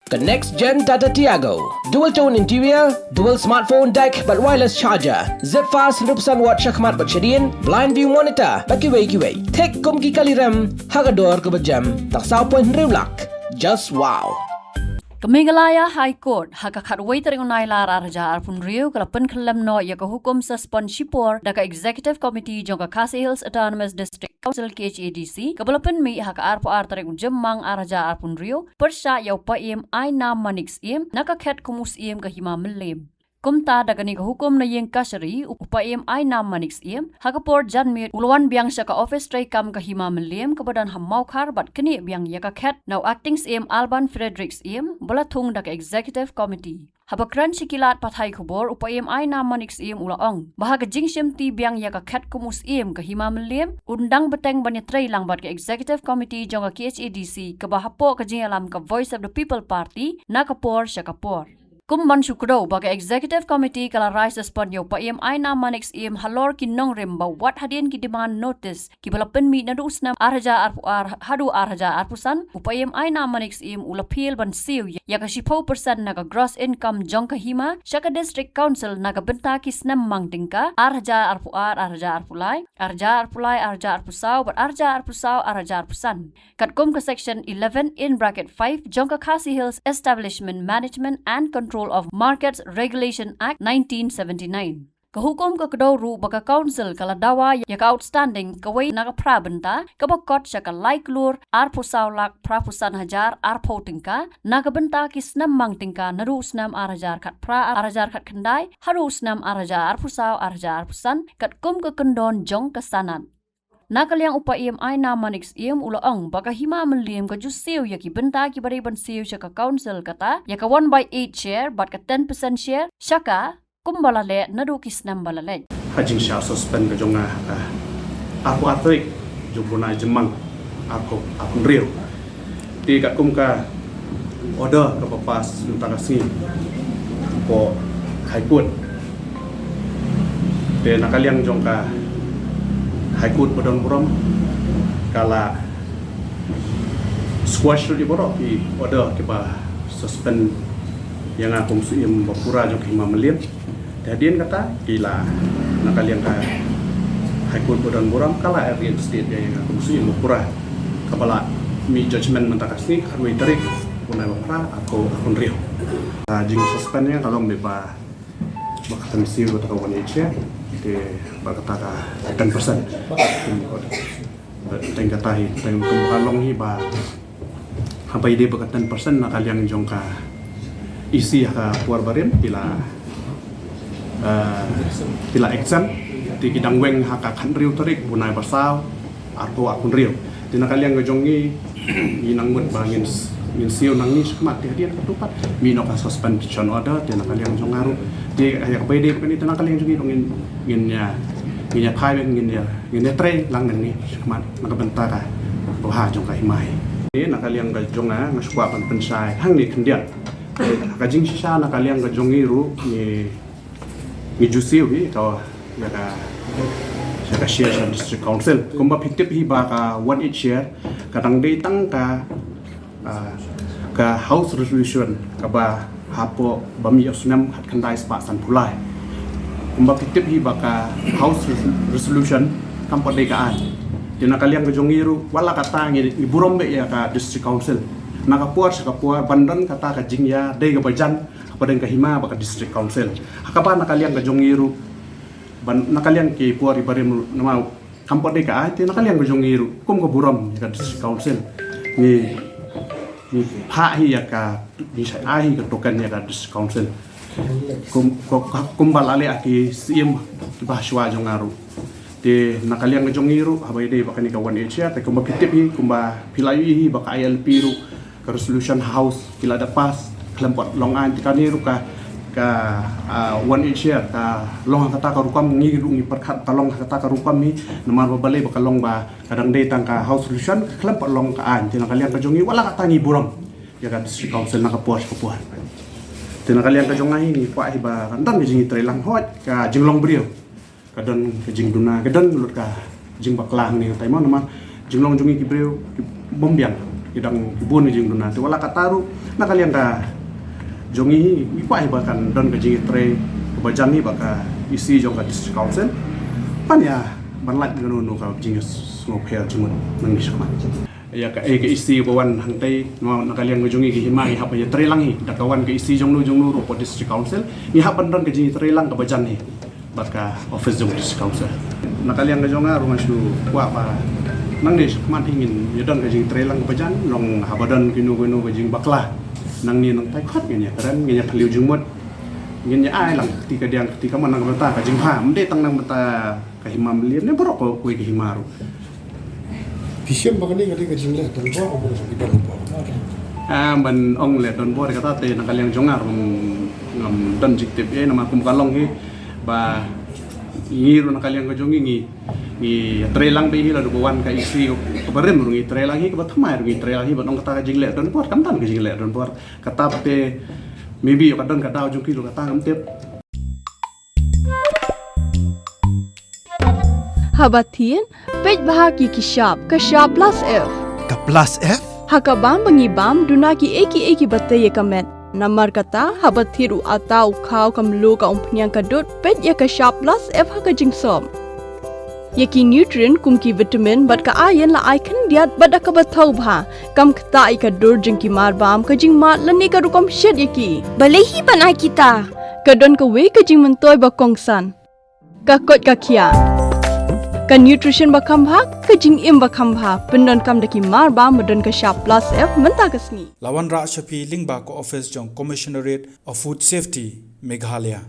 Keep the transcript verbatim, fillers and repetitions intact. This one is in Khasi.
Ka next gen Tata Tiago. Dual tone interior, dual smartphone deck bad wireless charger. Zip fast hynriewphew san watt shakhmat bad shadien, blind view monitor bad kiwei kiwei. Thik kum ki kali rem ha ka dor kaba jem tang saw point hynriew lak. Just wow. Ka Meghalaya High Court ha ka khatwei tarik u Nailar ar hajar arphew hynriew ka la pynkhyllem noh ïa ka hukum suspend shipor da ka Executive Committee jong ka Khasi Hills Autonomous District Council, K H A D C, kaba la pynmih ha ka arphew ar tarik u Jymmang ar hajar arphew hynriew pyrshah ïa u Paiem Ainam Manik Syiem na ka khet kum u Syiem ka Hima Mylliem. Kumta da kane ka hukum na ïing kashari, u Paiem Ainam Manik Syiem ha ka por janmiet u la wan biang sha ka ophis treikam ka Hima Mylliem kaba don ha Mawkhar bad knieh biang ïa ka khet na u Acting Syiem Alban Frederick Syiem ba la thung da ka Executive Committee. Haba kren sha ki lad pathai khubor, u Paiem Ainam Manik Syiem u la ong ba ha ka jingshimti biang ïa ka khet kum u Syiem ka Hima Mylliem, un dang bteng ban ïatrei lang bad ka Executive Committee jong ka K H A D C kaba hapoh ka jingïalam ka Voice of the People Party na ka por sha ka por. Kum ban shu kdew ba ka Executive Committee ka la rai suspend ïa u Paiem Ainam Manik Syiem halor ki nongrim ba wat hadien ki demand notice kiba la pynmih naduh u snem ar hajar arphew ar haduh ar hajar arphew san, u Paiem Ainam Manik Syiem u la appeal ban siew ïa ka shiphew percent na ka gross income jong ka Hima sha ka District Council na ka bynta ki snem mang tyngka ar hajar arphew ar, ar hajar arphew lai, ar hajar arphew lai, ar hajar arphew saw bad ar hajar arphew saw, ar hajar arphew san. Katkum ka Section eleven in bracket five jong ka Khasi Hills Establishment Management and Control of Markets Regulation Act nineteen seventy-nine. Ka hukum ka kdew ruh ba ka Council ka la dawa ïa ka outstanding kawei na ka phra bynta kaba kot sha ka lai klur arphew saw lak phraphew san hajar arphew tyngka na ka bynta ki snem mang tyngka naduh u snem ar hajar khatphra, ar hajar khatkhyndai haduh u snem ar hajar arphew saw, ar hajar arphew san, katkum ka kyndon jong ka sanad. Na ka liang u Paiem Ainam Manik Syiem u la ong ba ka Hima Mylliem ka ju siew ïa ki bynta kiba dei ban siew sha ka Council, kata ïa ka one by eight share bad ka ten percent share sha ka, kumba la leh naduh ki snem ba la leit. Ha jingshah suspend ka jong nga ha ka arphew ar tarik jong u bnai Jymmang arphew arphew hynriew. Te katkum ka order kaba pass mynta ka sngi hapoh High Court, te na ka liang jong ka High Court ba don burom ka la squash lut ïa baroh ki order kiba suspend ïa nga kum u Syiem ba pura jong ka Hima Mylliem. Te hadien kata ki la, na ka liang ka High Court ba don burom ka la reinstate ïa nga kum u Syiem ba pura, kaba la mih judgment mynta ka sngi, khatwei tarik u bnai ba phra, arphew arphew hynriew. Ka jingsuspend ïa nga ka long beit ba, ba kata ka siew kata ka one eight share, te ba kata ka ten percent. Teng kata hi, teng kum ka long hi ba, haba ïadei bad ka ten percent na ka liang jong ka E C ha ka por barim ki la, eh, ki la exempt, te ki dang weng ha ka khathynriew tarik u bnai ba saw arphew arphew hynriew. Te na ka liang ka jong ngi, ngi nang mut ba ngin s-, ngin siew nangne shakhmat, te hadien katto pat mih noh ka suspension order, te na ka liang jong nga ruh, te ïa kaba ïadei bad kane, te na ka liang jong ngi ruh ngin, ngin ïa, ngin ïa phai, ngin ïa, ngin ïa trei lang nangne shakhmat na ka bynta ka bha jong ka Hima hi. Te na ka liang ka jong nga, nga shu kwah ban pynshai hangne khyndiat. Te ka jingshisha na ka liang ka jong ngi ruh ngi, ngi ju siew hi ka, ïa ka, ïa ka share sha District Council. Kumba phi tip hi ba ka one eight share ka dang dei tang ka, ah, ka House Resolution kaba hapoh ba mih ïa u snem khatkhyndai spah sanphew lai. Kumba phi tip hi ba ka House Res-, Resolution kam pat dei ka aiñ. Te na ka liang ka jong ngi ruh, wat la katta ngi, ngi burom beit ïa ka District Council. Na ka por sha ka por ban don kata ka jingïadei kaba jan hapdeng ka Hima bad ka District Council. Ha kaba na ka liang ka jong ngi ruh, ban, na ka liang ki por iba rim ruh, namar kam pat dei ka aiñ, te na ka liang ka jong ngi ruh kum ka burom ïa ka District Council, ngi, ngi phah hi ïa ka, ngi shah ai hi ka token ïa ka District Council. Kum, ko-, ka-, kumba la leh ha ki Syiem kiba shuwa jong nga ruh. Te na ka liang ka jong ngi ruh, haba ïadei bad kane ka one eight share, te kumba phi tip hi, kumba phi la ïohi hi ba ka I L P ruh, ka resolution House ki la da pass khlem pat long aiñ, te kane ruh ka, ka, ah, one eight share ka long ha kata ka rukom, ngi ruh ngi pyrkhat ka long ha kata ka rukom hi, namar ba balei ba ka long ba ka dang dei tang ka House Resolution, khlem pat long ka aiñ. Te na ka liang ka jong ngi, wat la katta ngi burom ïa ka District Council na ka por sha ka por. Te na ka liang ka jong nga hi, ngi kwah hi ba kan don ka jingïatreilang, hooid ka jinglong briew ka don ka jingduna, ka don lut ka jingbakla hangne ka taïew, namar jinglong jong ngi ki briew ki bym biang. Dang bun jingduna te wat la katta ruh na ka liang ka jong ngi, ngi kwah hi ba kan don ka jingïatrei kaba jan hi bad ka E C jong ka District Council. Ban ïa, ban lait kano kano ka jingïasngewpher jingmut nangne shakhmat. Ïa ka, eh, ka E C ba wan hangtei, na, na ka liang ka jong ngi, ka hima ngi hap ban ïatreilang hi da ka wan ka E C jong no jong no ruh hapoh District Council. Ngi hap ban don ka jingïatreilang kaba jan hi bad ka office jong District Council. Na ka liang ka jong nga ruh nga shu kwah ba nangne shakhmat hi ngin ïa don ka jingïatreilang kaba jan, long haba don kino kino ka jingbakla nangne nangtai, khot ngin ïakren, ngin ïa phylliew jingmut, ngin ïa ai lang ka kti kadiang, ka kti kamon, na ka bynta ka jingbha, ym dei tang na ka bynta ka hima Mylliem ne baroh kawei ka hima ruh. Phi shem ba kane ka dei ka jingleh donbor, ong ba ka dei ka donbor. Ah, ban ong leh donbor kata te na ka liang jong nga ruh ngam don jingtip ei, namar kum ka long hi ba ngi ruh na ka liang ka jong ngi, ngi, ngi ïatreilang beit hi, lada ba wan ka E C kaba rim ruh ngi treilang hi, kaba thymmai ruh ngi treilang hi. Ban ong kata ka jingleh donbor, kam don ka jingleh donbor. Kata te maybe ka don ka daw jong ki ruh, kata ngam tip. Haba thied, peit bha ki, ki shap, ka shap plus F. Ka plus F? Ha ka bam ba ngi bam, duna kiei kiei kiba tei ïa ka met. Namar kata, haba thied u atta, u khaw, ka mluh, ka umphniang, ka dud, peit ïa ka shap plus F ha ka jingsop. Ïa ki nutrient kum ki vitamin bad ka iron la ai khyndiat bad da kaba thaw bha. Kam ktah ïa ka dur jong ki marbam, ka jingmad lane ka rukom shet ïa ki. Balei hi ban ai kita? Ka don kawei ka jingmyntoi ba kongsan. Ka koit ka khiah. Ka nutrition ba kham bha, ka jingim ba kham bha. Pyndonkam da ki marbam ba don ka shap plus F mynta ka sngi. La wanrah sha phi lyngba ka office jong Commissionerate of Food Safety, Meghalaya.